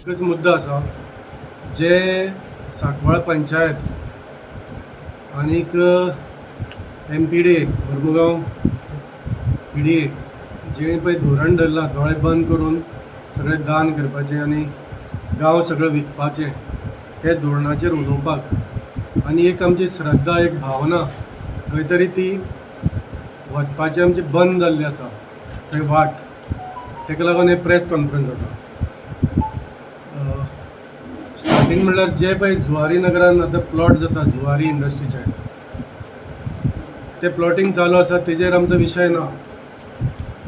एकच मुद्दो आसा जे सांकवाळ पंचायत आनीक MPDA Mormugao PDA जेणे पळय धोरण धरलां, दोळे बंद करून सगळें दान करपाचें आनी गांव सगळें विकपाचें, हे धोरणाचेर उलोवपाक आनी एक आमची श्रद्धा, एक भावना खंय तरी ती वचपाची आमची बंद जाल्ली आसा थंय वाट, ताका लागून हे प्रेस कॉन्फरन्स आसा. स्टार्टींग म्हणल्यार जे पळय जुवारी नगरान आतां प्लॉट जाता जुवारी इंडस्ट्रीचे, ते प्लॉटींग चालू आसा, तेजेर आमचो विशय ना.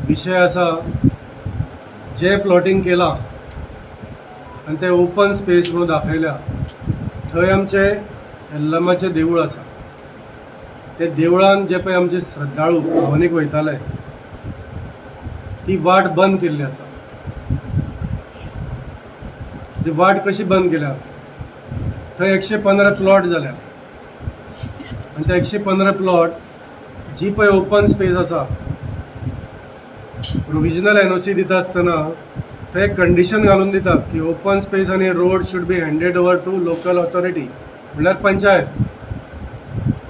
विशय आसा जे प्लॉटींग केलां आनी ते ओपन स्पेस म्हणून दाखयल्या, थंय आमचें येल्लमाचें देवूळ आसा. ते देवळान जे पळय आमचे श्रद्धाळू भावनीक वयताले, ती वाट बंद केल्ली आसा. ती वाट कशी बंद केल्या? थंय 115 प्लॉट जाल्या आनी ते 115 प्लॉट जी पळय ओपन स्पेस आसा, प्रोविजनल एनओसी दिता आसतना थंय एक कंडिशन घालून दिता की ओपन स्पेस आनी road should be handed over to local authority, म्हणल्यार पंचायत.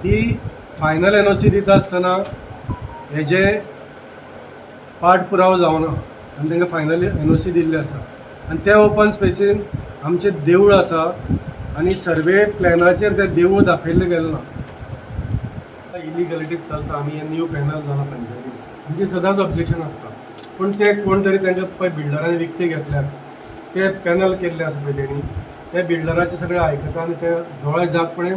ही फायनल एनओसी दिता आसतना हेजे पाठ पुरावो जावना आनी तांकां फायनल एनओसी दिल्ली आसा. आनी त्या ओपन स्पेसीन आमचें देवूळ आसा आनी सर्वे प्लॅनाचेर तें देवूळ दाखयल्लें गेलें ना. इलिगलिटीज चलता. आमी हे न्यू पॅनल जाला पंचायतीन, आमचें सदांच ऑब्जेक्शन आसता, पूण ते कोण तरी तांकां पळय बिल्डरांनी विकते घेतल्यात, ते पॅनल केल्ले आसा पळय तेणी, ते बिल्डराचे सगळे आयकता आनी ते दोळे झाकपणे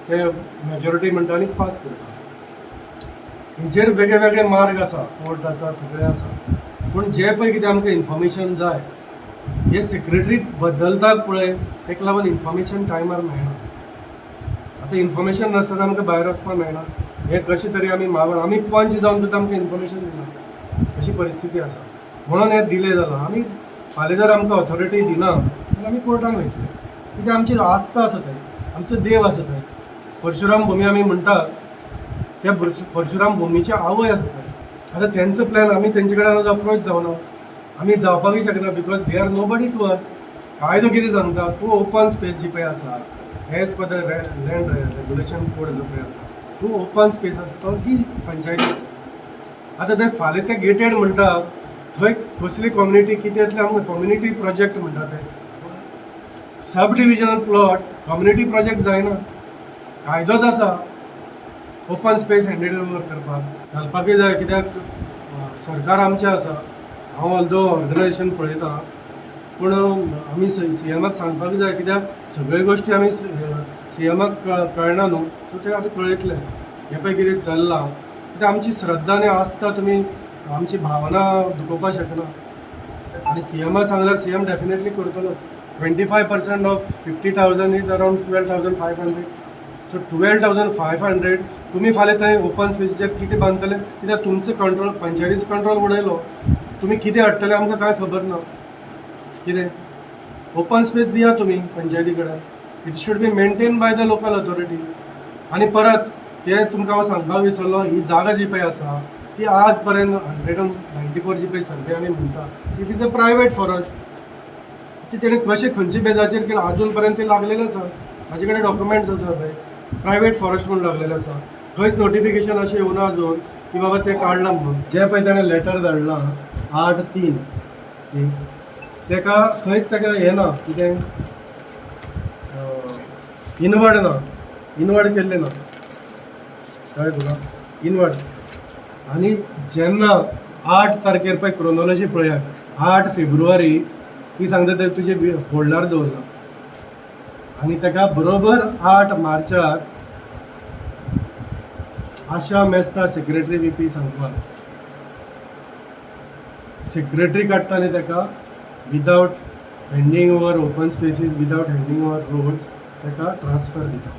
ते मेजॉरिटी म्हणटा आनी पास करता. हेजेर वेगळे वेगळे मार्ग आसा, कोर्ट आसा, सगळें आसा, पूण जे पळय कितें आमकां इन्फॉर्मेशन जाय, हे सेक्रेटरी बदलतात पळय, ताका लागून इन्फॉर्मेशन टायमार मेळना. आतां इन्फॉर्मेशन नासतना आमकां भायर वचपाक मेळना. हे कशें तरी आमी मागून, आमी पंच जावन सुद्दां आमकां इन्फॉर्मेशन दिना, अशी परिस्थिती आसा. म्हणून हें डिले जाला. आमी फाल्यां जर आमकां ऑथॉरिटी दिना जाल्यार आमी कोर्टान वयतले, कित्याक आमची आस्था आसा थंय, आमचो देव आसा थंय. परशुराम भुमी आमी म्हणटात, त्या परशुराम भुमीची आवय आसा थंय. आतां तेंचो प्लॅन आमी तेंचे कडेन अप्रोच जावना, आमी जावपाकूय शकना, because they are nobody to us. कायदो कितें सांगता? तूं ओपन स्पेस जी पळय आसा, as per the land regulation code जो पळय आसा, तूं ओपन स्पेस आसा तो दी पंचायती. आतां ते फाल्यां ते गेटेड म्हणटा, थंय कसली कम्युनिटी कितें येतलें आमकां. कम्युनिटी प्रोजेक्ट म्हणटा ते, sub divisional plot community project जायना. कायदोच आसा ओपन स्पेस हँडेड ओवर करपाक घालपाकूय जाय, कित्याक सरकार आमचें आसा. हांव ऑल्दो ऑर्गनायजेशन पळयता, पूण आमी सीएमाक सांगपाक जाय, कित्याक सगळ्यो गोश्टी आमी सीएमाक कळना न्हू. सो ते आतां कळयतले हें पळय कितें चल्लां, कित्याक आमची श्रद्धा आनी आस्था तुमी आमची भावना दुखोवपाक शकना. आनी सीएमाक सांगल्यार सीएम डेफिनेटली करतलो. 25% of 50,000 is around 12,500. So 12,500 तुमी फाल्यां थंय ओपन स्पेसीचेर कितें बांदतले? कित्याक तुमचो कंट्रोल, पंचायतीचो कंट्रोल उडयलो, तुमी कितें हाडटले आमकां कांय खबर ना. कितें ओपन स्पेस दिया तुमी पंचायती कडेन, it should be maintain by the local authority. आनी परत ते तुमकां हांव सांगपाक विसरलो, ही जागा जी पळय आसा ती आज पर्यंत 194 जी पळय सर्वे आमी म्हणटा, it is a private forest. ती तेणें कशें खंयच्या बेजाचेर केलें, आजून पर्यंत ते लागलेले आसा. म्हाजे कडेन डॉक्युमेंट्स आसा पळय, प्रायवेट फॉरेस्ट म्हणून लागलेले आसा. खंयच नोटिफिकेशन अशें येवना अजून की बाबा तें काडलां म्हणून. जें पळय ताणें लेटर धाडलां 8/3, तेका खंयच तेका हें ना, कितें इनवर्ड ना, इनवर्ड केल्लें ना, कळ्ळें तुका? इनवर्ड. आनी जेन्ना 8 तारखेर पळय, क्रोनोलॉजी पळयात, 8 फेब्रुवारी ती सांगता ते तुजे होल्डार दवरला आनी ताका बरोबर 8 मार्चाक आशा मेस्ता, सेक्रेटरी व्हीपी सांकवाळ, सेक्रेटरी काडटा आनी ताका without handing over open spaces, without handing over roads ताका ट्रान्सफर दिता.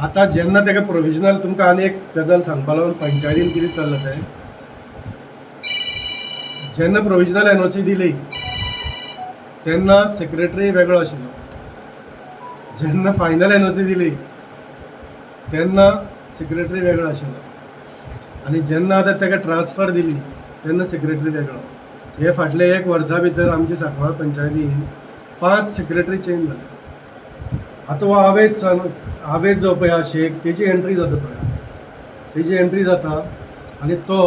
आतां जेन्ना ताका प्रोविजनल, तुमकां आनी एक गजाल सांगपा लागून, पंचायतीन कितें चल्लां तें, जेन्ना प्रोविजनल एनओसी दिली तेन्ना सेक्रेटरी वेगळो आशिल्लो, जेन्ना फायनल एनओसी दिली तेन्ना सेक्रेटरी वेगळो आशिल्लो, आनी जेन्ना आतां ताका ट्रान्सफर दिली तेन्ना सेक्रेटरी वेगळो. हे फाटले एक वर्सा भितर आमची सांकवाळ पंचायतीन 5 सेक्रेटरी चेंज जाले. आतां हो आवेज सन आवेज जो पळय हा शेख, तेजी एंट्री जाता पळय, तेजी एंट्री जाता आनी तो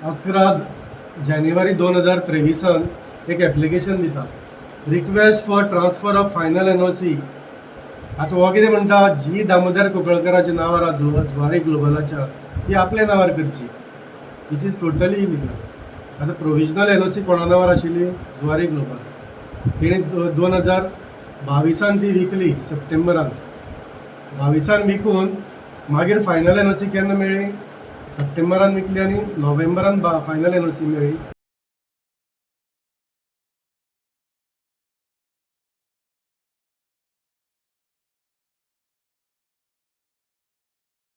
11 जानेवारी 2023 एक एप्लिकेशन दिता, request for transfer of final NOC. आतां हो कितें म्हणटा, जी दामोदर कुंकळकराच्या नांवार आहा जुवारी ग्लोबलाच्या, ती आपल्या नांवार करची, which is totally illegal. आतां प्रोविजनल एनओसी कोणा नांवार आशिल्ली? जुवारी ग्लोबल. तेणी 2022 ती विकली सप्टेंबरान. 22 विकून मागीर फायनल एनओसी केन्ना मेळ्ळी? सप्टेंबरान विकली आनी नोव्हेंबरान फायनल एनओसी मेळ्ळी.